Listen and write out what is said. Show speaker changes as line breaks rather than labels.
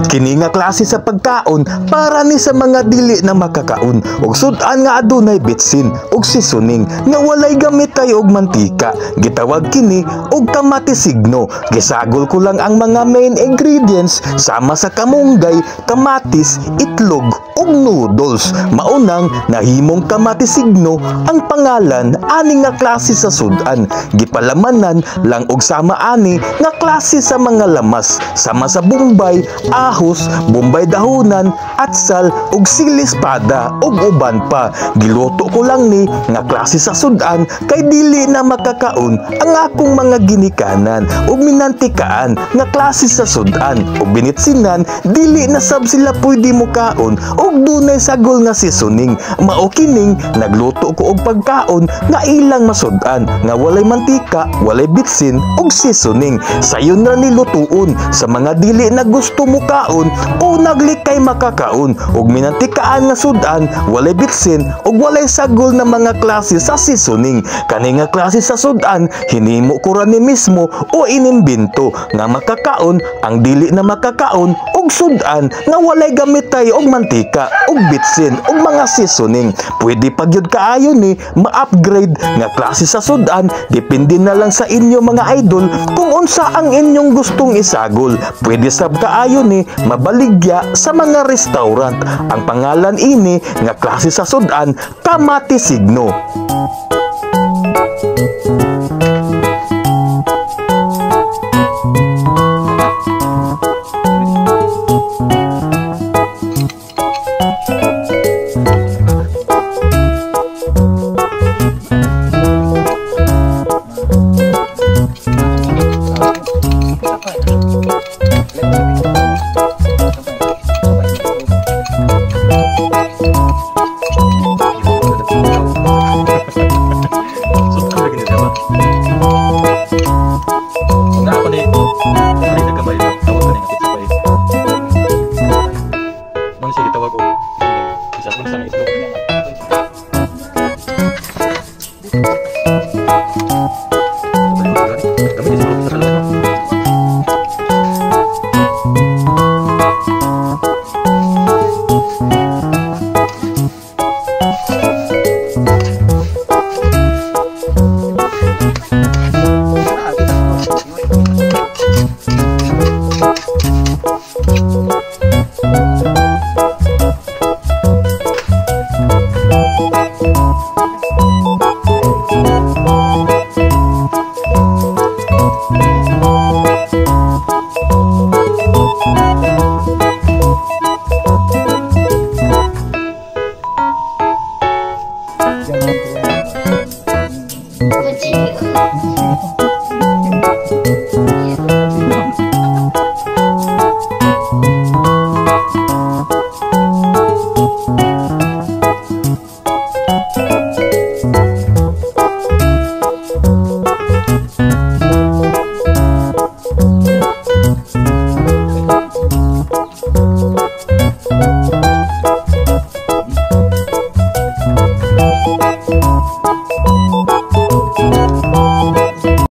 Kini nga klase sa pagkaon para ni sa mga dili na makakaon og sud-an nga adunay bitsin ug seasoning nga walay gamitay og mantika. Gitawag kini og kamatisigno. Gisagol ko lang ang mga main ingredients sama sa kamunggay, kamatis, itlog ug noodles. Maunang nahimong kamatisigno ang pangalan ani nga klase sa sud-an. Gipalamanan lang og sama ani nga klase sa mga lamas sama sa bombay, ahos, bombay dahunan, atsal ug sili espada ug uban pa. Giluto ko lang ni nga klase sa sud-an kay dili na makakaon ang akong mga ginikanan ug minantikaan nga klase sa sud-an ug binitsinan dili na sab sila pwede mokaon ug dunay sagol nga seasoning. Mao kining nagluto ko og pagkaon nga ilang masud-an nga walay mantika, walay bitsin ug seasoning. Sayon ra ni lutuon sa mga dili na gusto mokaon o naglikay makakaon ug minantikaan nga sud-an, walay bitsin ug walay sagol na mga klase sa seasoning. Kani nga klase sa sud-an hinimo ko ra ni mismo o inimbento nga makakaon ang dili na makakaon og sud-an nga walay gamitay og mantika ug bitsin ug mga seasoning. Pwede pa gyud kaayo ni ma-upgrade nga klase sa sud-an, depende na lang sa inyo mga idol kung unsa ang inyong gustong isagol. Pwede sab kaayo ni mabaligya sa mga restaurant. Ang pangalan ini nga klase sa sud-an, kamatisigno.